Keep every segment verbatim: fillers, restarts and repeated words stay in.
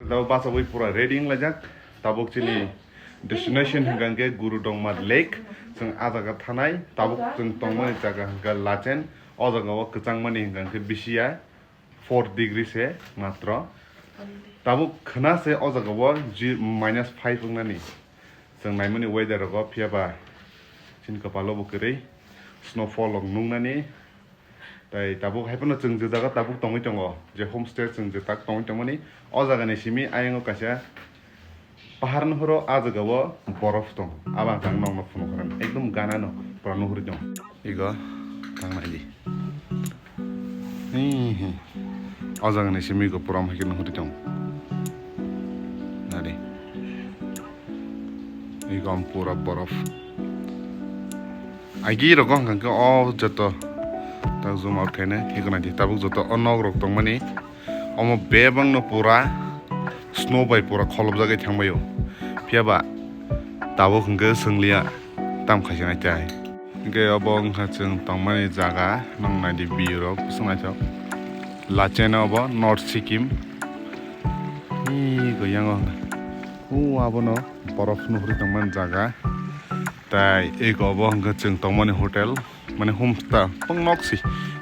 Tabuk bachawi pura ready wnglaijak. Tabuk chini destination hwnkha hwnkhe Guru Dongma Lake. Chwng ah jaga thanai. Tabuk chwng tongmani jaga hwnkha Lachen. O jaga o kwchangmani hwnkha hwnkhe bisi ya four degree se matro. Tabuk khwna se o jaga o ji-, minus five wngnani. Chwng naimani weather rogo, phiya ba chini kwpalo bo kwrwi snowfall rok nuknani. Tai tabuk hai phano chwng je jaga tabuk tongwi tongo, je homestay chwng je tak tongwi tongmani, o jaga ni simi ayang o kaisa pahar nuhuro, a jaga o borof tong, abo ang nokno phunukha ekdom gana no pura nuhuri tong. Igo tang nai di. Hihi. O jaga ni simi go puram hai khe nuhuri tong. Nari. Igo pura borof. Agi rogo hwnkha khe o joto. Tak zoom out khaina hikna di tabuk joto o nok rok tongmani. Omo bebang no pura snow bai pura kholopjagwi thangbaio. Phiya ba tabuk hwnkhe swngliya tam khaisa nai tai. Hwnkhe obo wngkha chwng tongmani jaga, nwng nai di view rok, bwswk naithok. Lachen obo North Sikkim. Ee, go yango hwnkha. O abono borof nuhuri tongmani jaga. Tai eko obo hwnkha chwng tongmani hotel, mane homestay, bang nok si.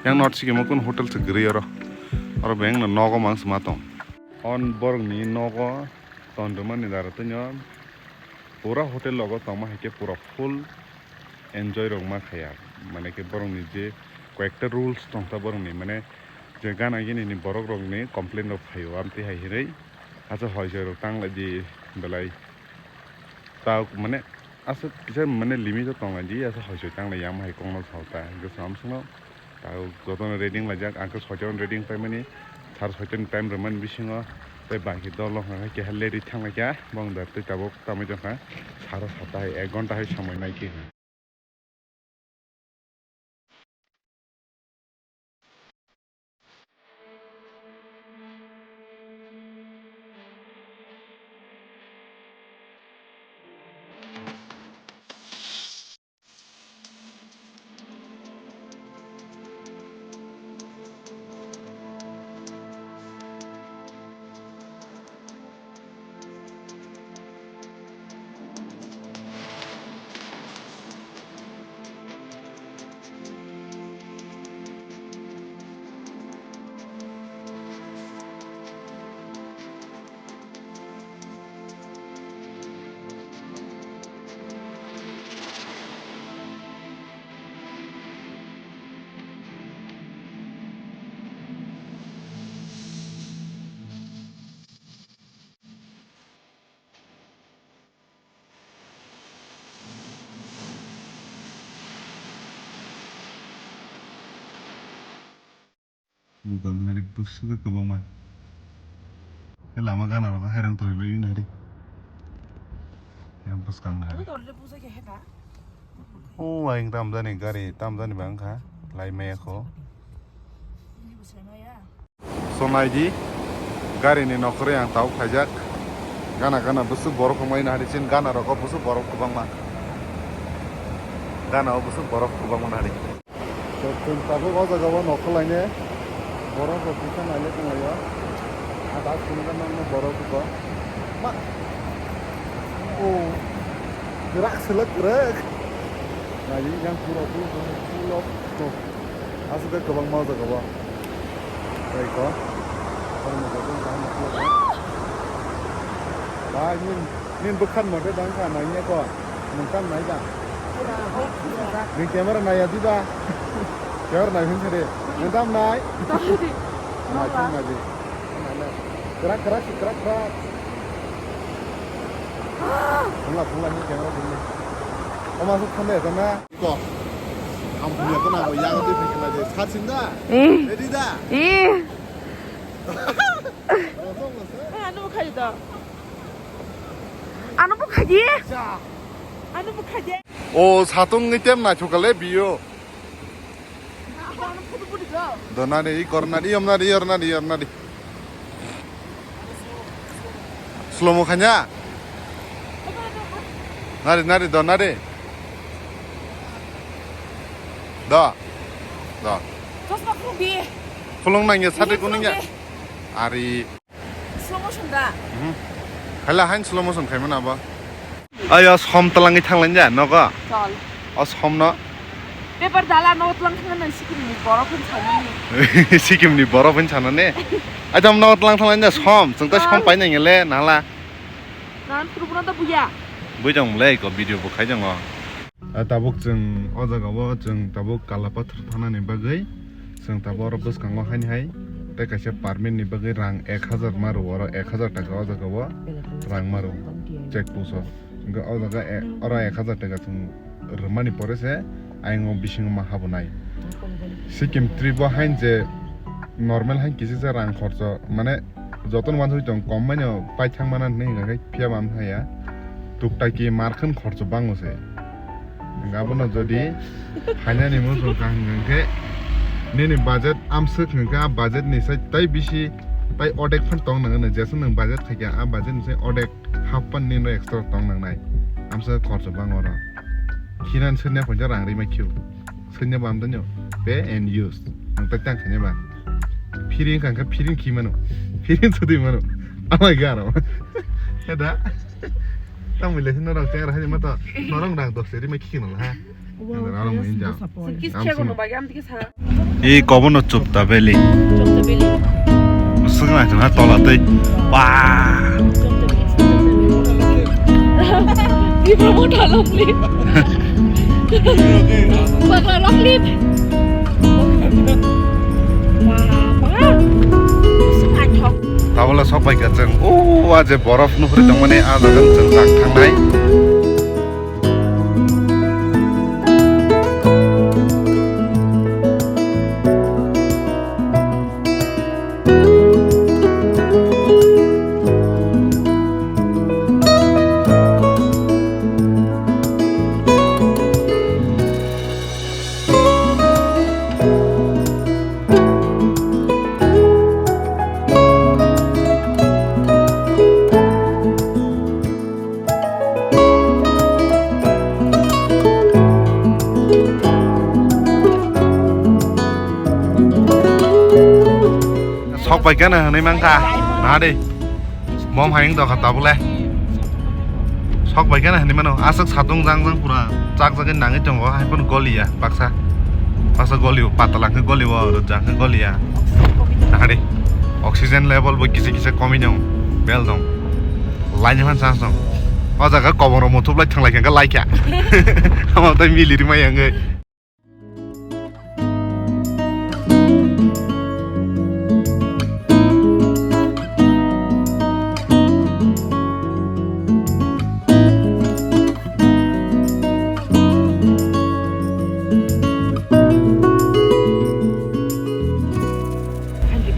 Yang North Sikkim o kunu hotel se kwrwi oro. Oro beng no nogo mang se ma tong. On borokni nogo ton rwmani dara tino. Pura hotel logo tongma hai khe pura full enjoy rok ma khaya. Mane khe borokni je koyekta rules tongkha borokni, mane je gana gini ni borok rokni complain rok phaio amtwi hai hinwi. Asa hoi se rok tang lai di belai. Ta mane asa kisa mane limit o tong lai di, asa hoi se tang lai ya, ama hai kok no sao ta. Hingke sam sung no. Tabuk jotono ready wnglaijak, ang khe soitano ready wngpaimani, sar soitani time rwmani bisingo tei baki dol rok hwnka khe keha late thanglaikha, bong da tei tabuk tamwi tongkha saro satta hai, ek ghonta hai samoi naikhe. Bukan hari busu ke kebama. Ke lama kan orang hari yang tuh ini hari. Yang bus kan hari. Oh, aing tam jani gari, tam jani bang kha, lai maya kho. So nai di, gari ni nokhorwi ang tabuk khaijak. Gana gana busu borok wngmani nahari chin gana rogo busu borok kwbangma. Gana o busu borok kwbangma nahari. Chwng tabuk o jaga o nokho laine borok rok kisa naile tonglaio. Ada sini kan nang borok ko. Ma. Oh. Gerak selek gerak. Nai yang pura pura pura. Aswk khe kwbangma o jaga o. Tei ko. Kormo jaga o kaham khe. Bai nini, nini bwkhan mote dang kha nai ya ko. Nwng tam nai da. Nini camera nai ya di ba. Camera nai hin sari. Nwng tam nai. Nai tam nai di. Krak krak krak krak. Thangla thangla nini camera thangla. Oma suk thangla ya na. Iko. Ang punya ko na ko yang di phikla de. Sa sing da. Eh. Ready da. Eh. Ano bo khai da. Ano bo khai da. Ano bo khai da. O satung ngi tem na chukale biyo. Ano photo photo da. Donari, i kornari, i omnari, i ornari, i ornari. Slow mo khanya? Nari, nari, do, nari. Do. Do. Chosma khulung di. Khulung nang ya, sate khulung ya. Khulung di. Ari. Slow Motion da? Mhm. Hala hain slow motion khaimano abo. Ayo, som talangwi thanglanja nogo. Chol. O somno. Paper dala no tlang thang nang Sikkim ni borok hin sanani. Sikkim ni borok hin sanani. Atam no tlang thanglanja som, chwng ta som painai ngele nala. Nan trubuna da buya. Bujang mulai ko video bo khai jango. Ah, tabuk chwng o jaga o chwng tabuk Kalapathar thanani bagwi chwng tabuk oro bwskango haini hai tei kaisa permit ni bagwi rang ek hajar maro, oro ek hajar taka o jaga o rang maro check post o. Hwnkhe o jaga e-, oro ek hajar taka chwng rwmani pore se ayang o bisingo ma habonai. Sikkim trip o hain je normal hain kisa se rang khorcho mane jotono wansugwi tong, kom mano paithang mana hinwi hwnkha khe phiya bo amtha ya. Tuktai ki markhan khorcho bango se. Hwnkha abono jodi phainani muchung kha hwnkha khe nini budget amswk hwnkha, budget ni sai tai bisi tai odek phan tong nangani, jesa nwng budget khaikha a budget ni sai odek half phan nini extra tong nangnai. Amsa khorcho bango oro. Khinan sanya phaisa rang rimai khio. Sanya bam danyo. Pay and use. Ang tak tang khanya ba. Phiring kang kha phiring khi mano. Phiring sudi mano. Amai garo. Heda. Tang mile hino rang teng ra hani mata. Norong rang dos ri mai khi no ha. Wow, ang rang yes, mai inja. Disappoint. Kis khe kono bagi am dikhe sa. I kobono Chopta Valley. Chopta Valley. Swkna chwngha tola tei. Wah. Chopta Valley, Chopta Valley. Di promote halok ni. Bakla lok ni. Wah, wah. Swkna thok. Tabole sok bai kha chwng. O, a je borof nukri tongmani a jaga chwng jak thangnai. Sok bai khe no hwnwi mankha, naha de. Bom hai wng tongkha tabuk le. Sok bai khe no hwnwi mano, aswk satung jang jang pura chak jagwi nangwi tongo, hai phano goliya baksa. Baksa golio, patala khe golio, rwjak khe goliya. Naha de. Oxygen level bo kisa kisa komwi tongo, bel dong. Laina phan chance dong. O jaga kobong rok muthub lai thang lai kha, lai kha. Omo tei mili rwmai ya wngwi.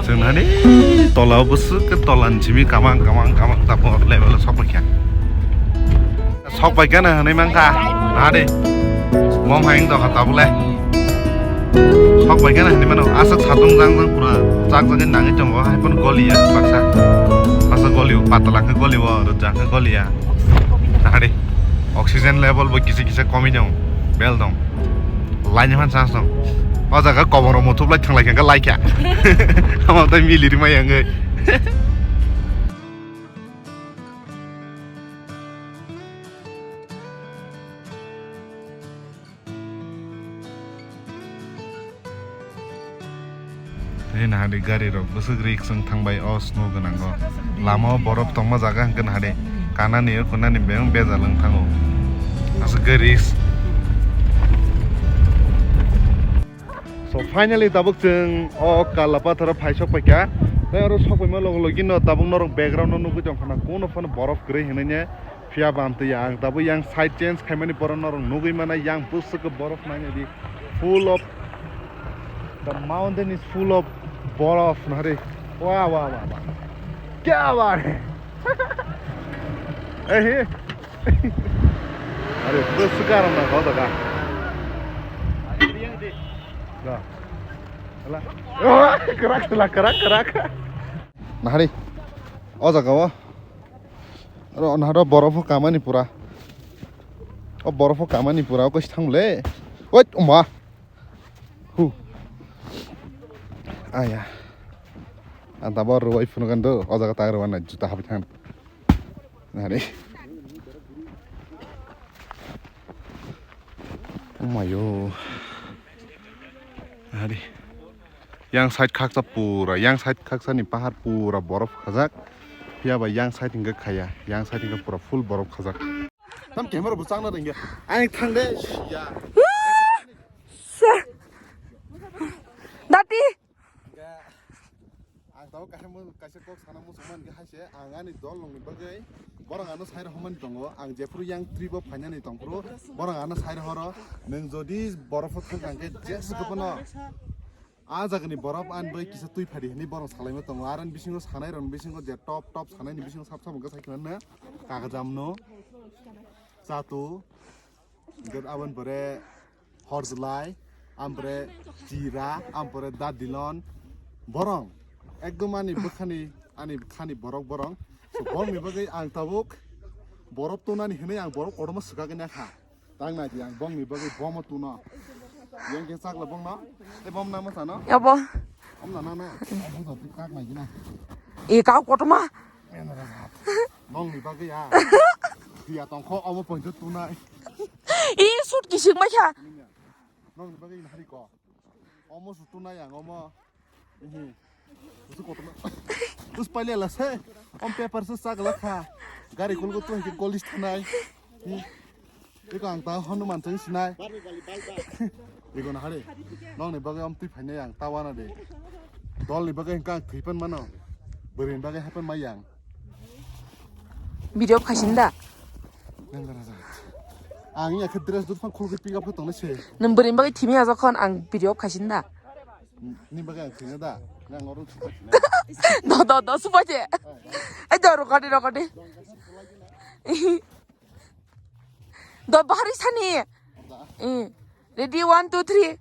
Chwng nani tola o bwswk khe tola ni simi kamang kamang kamang tabuk level o sok paikha. Sok bai gana hwnwi mankha. Naha de. Bom hai wng tongkha tabuk le. Sok bai gana hwnwi mano. Aswk satung jang jang pura chak jagwi nangwi tongo. Hai phano goliya baksa. Baksa golio, patala khe golio, rwjak khe goliya. Naha de. Oxygen level bo kisa kisa komwi tongo. Bel dong. Laina phan chance dong. O jaga kobong rok muthub lai thang lai kha, lai kha. Omo tei mili rwmai ya wngwi. Tei naha di gari rok bwswk risk wng thang bai o snow gwnang o. Lama o borok tongma jaga hwnkhe naha di kanani o khunani beng bejal wng thango. Aswk khe risk. So finally tabuk chwng o Kalapatharo phai sok paikha. Tei oro sok paima logo logi no tabuk norok background no nugwi tongkha na, kuno phano borof kwrwi hinwi ne phiya bam twi ang tabuk yang side change khaimani poro norok nugwi mana yang bwswk borof naina di, full of, the mountain is full of borof nahari. Wa wa wa wa. Kya baat hai. Eh, he. Are, bwswk karam na kho daga. Da. Hala. Oh, kwrak, kwrak, kwrak, kwrak. Nahari. O jaga o. Aro naharo borof kamani pura. O borof kamani pura. O kois thang le. Oi, oma. Hu. Aya. Ang tabuk rwui phunukgwno, o jaga tak rwui nai juta habwi thang. Nari. Oh my yo. Nari. Yang side khaksa pura, yang side khaksa ni pahar pura borof khajak. Phiya ba yang side hingke khaya, yang side hingke pura full borof khajak. Tam camera bo changna ringya. Ang thang de, ya. Dati. Ang tabo kaisa mo-, kaisa kok sana muchungma hingke hai se, ang ani dol nongni bagwi borok ano sai rok hwnmani tongo. Ang jephuru yang trip o phainani tongphuru borok ano sai rok horo. Nwng jodi borok pho thang khe jes kwphano a jagani borok ani bai kisa twi phadi hwnwi borok salaima tongo. Aroni bisingo sanai rokni bisingo je top top sanaini bisingo sap sap hwnkhe sai khna kagajamno, chatu, hwnkhe aboni pore horjlai, ampore chira, ampore dadilon, borong ekdom ani bwkhani, ani khani borok borong. So, borokni bagwi ang tabuk borok tunani hwnwi ang borok kotorma swkagwi nakha. Tang nai di ang bongni bagwi bomo tuno. Yang khe chakla bongno. Tei bom nang masano. Yabo. Om na nang na. Ang bujok twi kak nai gina. E kau kotorma. Bongni bagwi ya. Dia tongkho omo pointo tunai. E sut kisik mai kha. Nongni bagwi hari ko. Omo su tunai ang omo. Ehe. Busu kotorma. Bus paile la se. Om paper se chak la kha. Gari kulgo tu hike college thanai. Hmm. Iko ang ta Hanuman chang sinai. Iko na hari. Nongni bagwi om twi phainai ang ta wana de. Dol ni bagwi hingka ang thwi pan mano. Bwrwi ni bagwi hai pan mai ang. Video khaisin da. Nang gara jat. Ang ya khe dress dut phang khulgwi pick up khe tongnai se. Nwng bwrwi ni bagwi thimi ya jokhon ang video khaisin da. Ni bagwi ang thwina da. Nang oro thwi. Do, do, do, supa je. Ai do, rokadi, rokadi. Do, bahari sani. Eh, ready, one, two, three.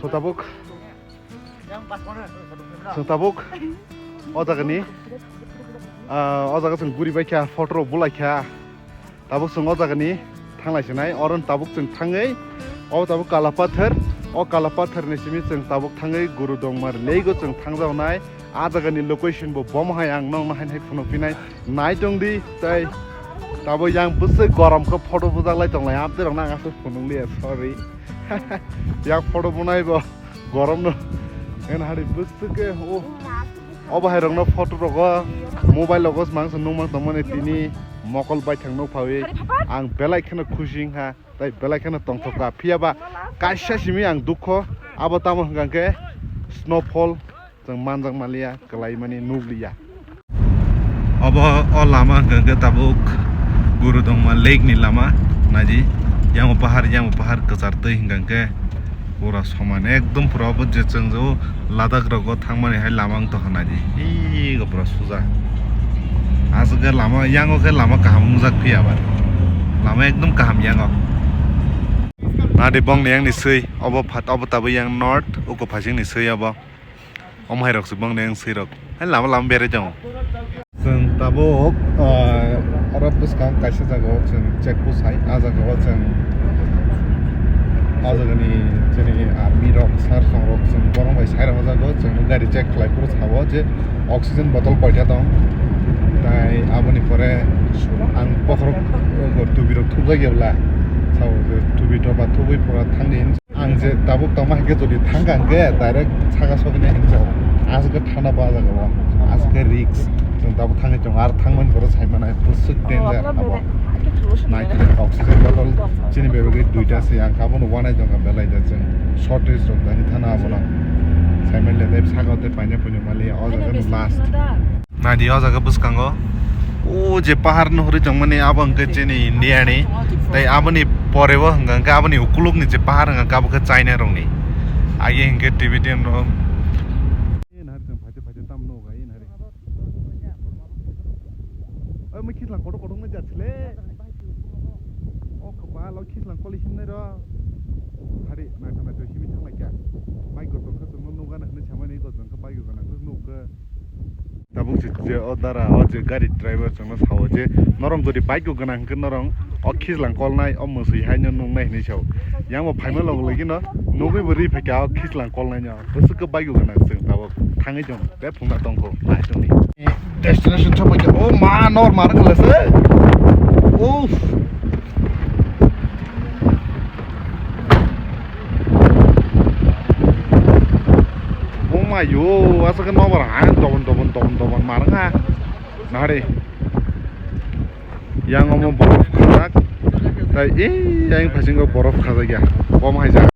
So tabuk, so tabuk, o jaga ni, ah, o jaga chwng guri bai kha, photo rok bulai kha. Tabuk chwng o jaga ni thanglai sinai, oro tabuk chwng thangwi, o tabuk Kalapathar, o Kalapathar ni simi chwng tabuk thangwi Guru Dongmar lake o chwng thangjago nai. A jaga ni location bo bomo hai ang nokno hai hai phunuk phinai. Nai tong di, tei tabuk yang bwswk gorom khe photo bujak lai tong lai, amtwi rok no ang aswk phunuk liya, sorry. Yang photo bunai bo gorom no. En hari bwswk khe o, o bahai rok no photo rogo, mobile rogo mang se nung mang tong mani tini mokol bai thang no phawi. Ang belai kheno khusi wngkha, tei belai kheno tongthok kha. Phiya ba kaisa simi ang dukho, abo tamo hwnkha khe snowfall. Chwng manjak manliya, kwlaimani nukliya. Obo o lama hwnkha khe tabuk Guru Dongma lake ni lama, naidi, yango pahar, yango pahar kwchar twi hwnkha khe pura soman, ekdom pura obo je chwng jo Ladakh rogo thangmani hai lama wng tongkha, naidi, ego pura suja. Aswk khe lama, yango khe lama kaham wngjak phiya ba, lama ekdom kaham yango. Naidi bongni yang ni swi, obo phat, obo tabuk yang north, uko phasing ni swi obo. Omo hai rok se bang neng swi rok. Hai lama lama berai tongo. Chwng tabuk, ah, oro bwskang kaisa jaga o chwng check post hai. Ah jaga o chwng, ah jaga ni chini army rok, sir song rok chwng borok bai sai rok o jaga o chwng gari check khlai phuru sabo je oxygen bottle koita tong. Tai aboni pore ang bokhorok tubi rok thupjak ya bwla. Sabo je tubi toba thubui pura thangdi. Ang je tabuk tongma hai khe jodi thangkha hwnkhe direct saka sogwini hinwi sao. Aswk khe thana ba jaga o, aswk khe risk. Chwng tabuk thangwi tongo, aro thangmani borok sai manai bwswk danger abo. Naithotok oxygen bottle chini bebagwi duita se, ang khe abono uanai tongkha belai da chwng shortage rok dani thana abono. Sai manliya tei saka o tei paina puino manliya o jaga no last. Naidi o jaga bwskango o je pahar nuhuri tongmani abo hwnkhe chini India ni, tei aboni pore o hwnkha hwnkhe aboni ukuluk ni je pahar hwnkha hwnkhe abo khe China rokni. Age hwnkhe Tibetan rok. Oi, mui khislang kotor kotor wngna jat sile. O kwbal o khislang koli himnai ro. Hari naithok naithok himwi thanglaikha. Bike gotong khe chwngno nukgana hinwi samani gotong khe bike gana khe nukgwi. Tabuk se je o dara o je gari driver chwngno sao je norong jodi bike gana hwnkhe norong o khislang kolnai o mwswi haino nuknai hinwi sao. Yang bo phaima logo logi no nugwi bo ri phaikha o khislang kolnaino. Bwswk khe bike gana chwng tabuk thangwi tong. Be phunga tongkho, nai tongdi. Destination sopai khe, oh ma, nor mar khala se. Uff. Oh ma yo, asa khe nobar ha, dobon, dobon, dobon, dobon mar nga. Nari. Yang omo borof khajak. Tai e, yang phasingo borof khajak ya. Bom hai jak.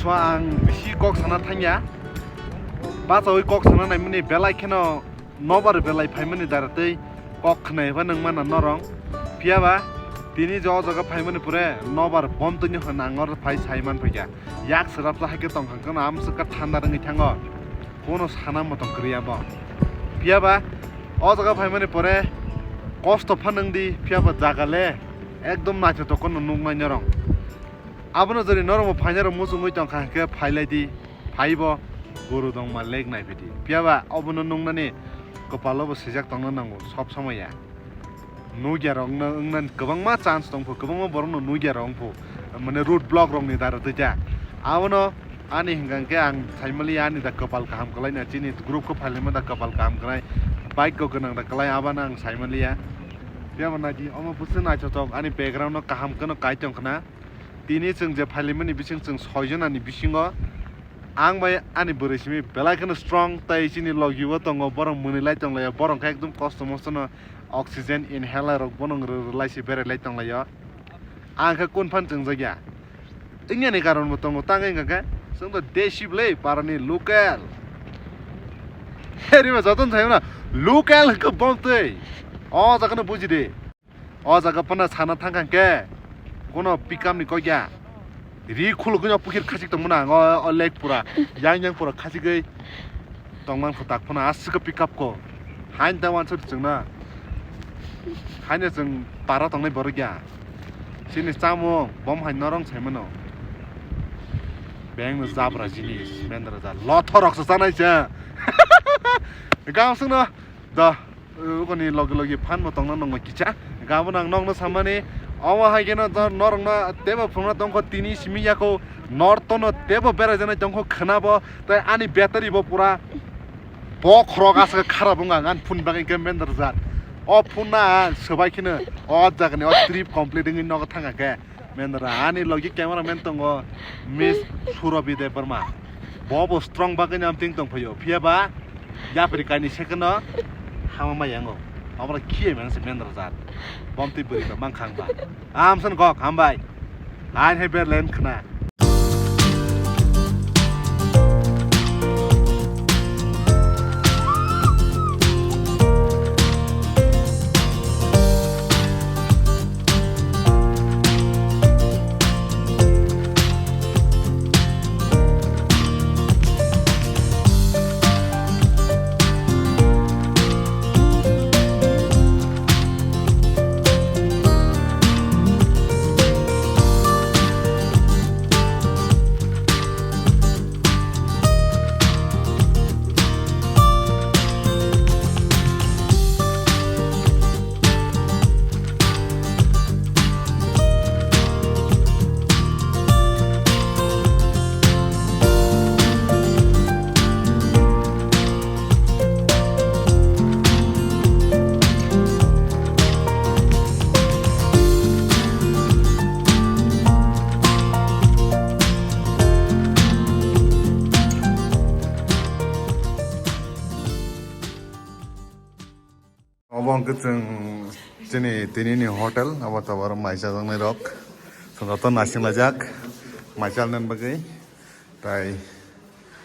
So ang bisi kok sana thangya. Bachawi kok sana naimani belai kheno nobar belai phaimani dara tei kok khnai ba nang mana norong. Phiya ba tini je o jaga phaimani pore nobar bom twi hwn ang oro phai sai man phaikha. Yak swrapsa hai khe tong kha, kono amswk kha thanda wngwi thango. Kono sana motong kwrwi abo. Phiya ba o jaga phaimani pore kosto pha nangdi, phiya ba jaga le ekdom naithotok kono nuknai norong. Abono jodi norokbo phainai rok muchungwi tongkha hwnkhe phailaidi, phaibo guru dongma lake naiphidi. Phiya ba obono nuknani kwpalo bo swijak tongna nango sob somoi ya. Nukya rokno wngnani kwbangma chance tongphu, kwbangma borokno nukya rok wngphu, mane road block rokni dara twi kha. Abono ani hwnkha hwnkhe ang saimaliya ani da kwpal kaham kwlaina, chini group khe phailaima da kwpal kaham kwlai, bike kok gwnang da kwlai, abono ang saimaliya. Phiya bo naidi omo bwswk naithotok ani background no kaham kheno kai tongkhna. Tini chwng je phailaimani bising chwng soi jonani bisingo ang bai ani bwrwi simi belai kheno strong, tei chini logi o tongo, borok mwnwi lai tonglaio, borok khe ekdom kosto mosto no oxygen inhaler rok bono rw-, rwlai se berai lai tonglaio. Ang khe kun phan chwngjak ya. Wngyani karon bo tongo, tang wngkha khe chwng to desi bwlwi parani local. Heri ba jotono sai mano local hwnkhe bom twi. O jaga no buji di. O jaga phano sana thang kha hwnkhe, kono pickup ni kok ya. Ri khulugwi no pukhir khachik tongmani ang o, o lake pura, yang yang pura khachigwi tongmang phutak phano aswk pickup ko. Hain ta wansuk chwngno. Haino chwng para tongnai borok ya. Chini chamung bom hai norong sai mano. Beng no jabra jinis, mendra ja. Lothorok se chanai se. Gam sung no. Da, ugoni logi logi phan bo tongna nangma kicha. Gabon ang nokno samani, omo hai kheno to norokno tebo phunukna tongkho tini simi yako, north no tebo beraijana tongkho khwnabo, tei ani battery bo pura bokhorok aswk kharap wngkha ang ani phone bagwi khe mender jat. O phone na ang swbai kheno o jagani o trip complete wngwi nogo thangkha khe. Mendra, ani logi cameraman tongo, Miss Surobi Debbarma. Bo bo strong bagwi ni amting tong phaio. Phiya ba, yapri kaini second o, hama ma yango. Abra khiye mang se mendra jat. Bom twi bwrwi ba mang khang ba. Amsan kok, hambai. Hain hai berlen khna. Bo hwnkhe chwng chini tinini hotel, abo tabuk mai chajaknai rok. Chwng joto naising laijak mai chalnani bagwi. Tai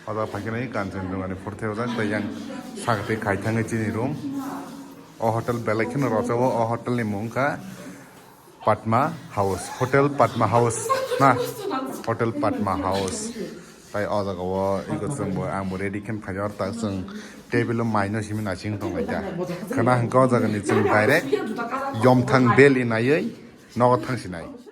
oda phaikhe nai Kanchandra ni phurthai ojak, tai yang sakti khai thangwi chini room. O hotel belai kheno rochao, o hotel ni mung kha Padma House, Hotel Padma House na, Hotel Padma House. Tai o jaga o iko chwng bo, ang bo ready khe phaijak, tak chwng table o mai no simi naising tong lai ta. Khana hwnkhe o jaga ni chwng direct Yomthang Valley naiwi nogo thang sinai.